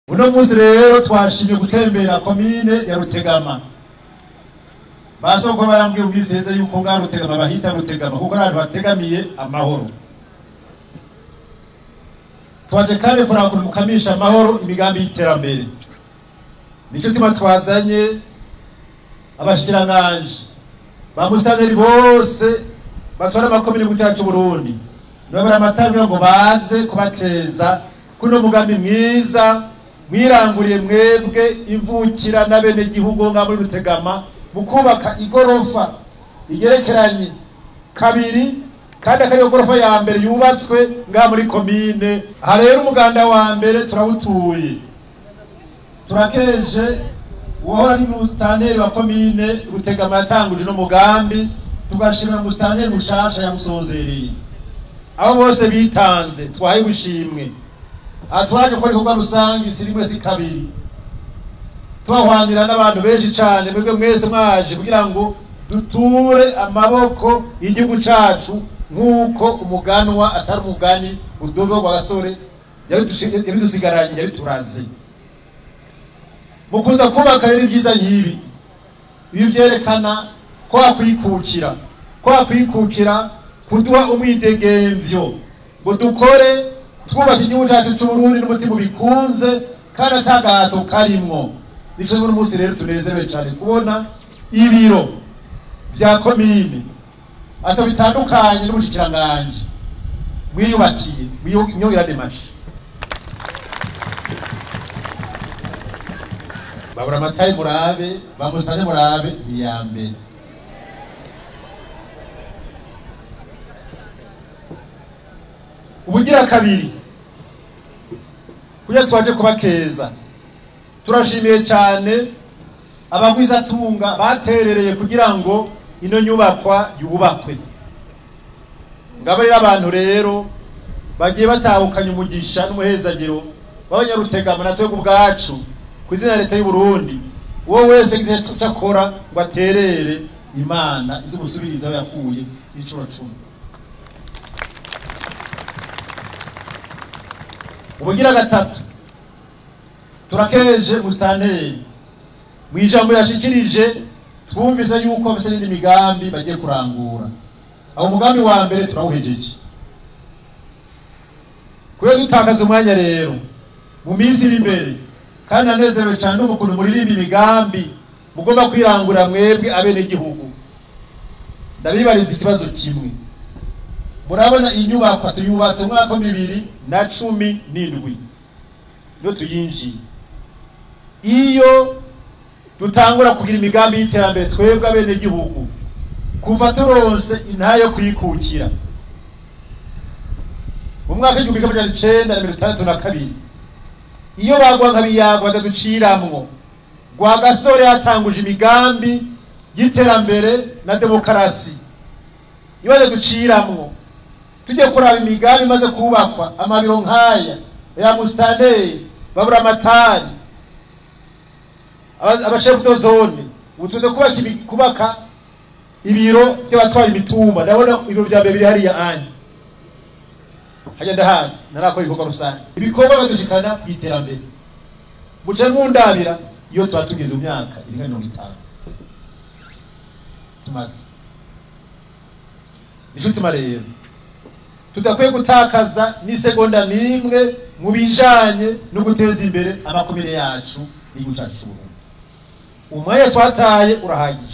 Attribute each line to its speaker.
Speaker 1: Uno munsi rero twashimye gutembera komine ya Rutegama. Basoko barambwiye ubwiseze yuko nga Rutegama bahita Rutegama kuko ari ahantu hategamiye amahoro. Twaje kandi kuraba ukuntu mukamisha amahoro imigambi y'iterambere. Nico gituma twazanye abashikiranganji ba musitanteri bose batwara amakomine mu gihugu cyacu Burundi. Nabara amatara ngo baze kubateza kuno mugambi mwiza mwiranguriye mwebwe imvukira n'abenegihugu nga muri Rutegama mu kubaka igorofa igerekeranye kabiri, kandi akari igorofa ya mbere yubatswe nga muri komine. Aha rero umuganda wa mbere turawutuye, turakeje uwahora ari musitanteri wa komine Rutegama yatanguje uno mugambi, tugashimira musitanteri mushasha yamusozereye. Abo bose bitanze twahaye ubushimwe. Aha twaje gukora ibikorwa rusange si rimwe si kabiri, tuhahwanira n'abantu benshi cane. Mwebwe mwese mwaje kugira ngo duture amaboko y'igihugu cacu nk'uko umuganwa atari umugani Rudoviko Rwagasore yabidusigaranye, yabituraze. Mu kuza kubaka rero ibyiza nk'ibi, ibi vyerekana ko wakwikukira, ko wakwikukira kuduha umwidegemvyo ngo dukore twubaka igihugu cyacu c'Uburundi n'umutima ubikunze kandi atagahato karimwo. Nico uno munsi rero tunezerewe cane kubona ibiro vya komine ato bitandukanye n'ubushikiranganji mwiyubakiye mwiyongerane mashi. Babura amatayi murabe, bamusanze murabe ni iya mbere. Ubugira kabiri, kugira twaje kubakeza, turashimiye cyane abagwizatunga baterereye kugira ngo ino nyubakwa yubakwe. Ngabo rero abantu rero bagiye batahukanye umugisha n'umuhezagiro w'Abanyarutegama na twebwe ubwacu ku izina leta y'u Burundi, uwo wese icyo akora ngo aterere, Imana izomusubiriza aho yakuye incuro 10. Ubugira gatatu, turakeje musitanteri mu ijambo yashikirije, twumvise yuko bafise n'indi migambi bagiye kurangura. Aho umugambi wa mbere turawuhejeje. Kubera dutakaza umwanya rero mu minsi iri imbere, kandi anezerewe cyane n'ukuntu muririmba imigambi mugomba kwirangura mwebwe abenegihugu, ndabibariza ikibazo kimwe. Murabona inyubakwa tuyubatse mu mwaka wa 2017 niyo tuyinjiye. Iyo dutangura kugira imigambi y'iterambere twebwe abenegihugu kuva turonse intahe yo kwikukira mu mwaka w'1962, iyo bagwa nka biyagwa badaduciramwo, Rwagasore yatanguje imigambi y'iterambere na demokarasi, iyo badaduciramwo tujye kuraba imigambi imaze kubakwa, amabiro nk'aya ya musitanteri, babura amatari, abashefu de zone, ubu tuze kubaka ibiro by'abatwara imitumba. Ndabona ibiro vya mbere biri hariya anye hajya ndahazi, narakora ibikorwa rusange, ibikorwa badushikana ku iterambere. Muce nkundabira iyo tuba tugeze mu myaka irenga 50 tumaze. Nico gituma rero tudakwiye gutakaza n'isegonda n'imwe mu bijanye no guteza imbere amakomine yacu n'igihugu cyacu c'Uburundi. Umwanya twataye urahagije.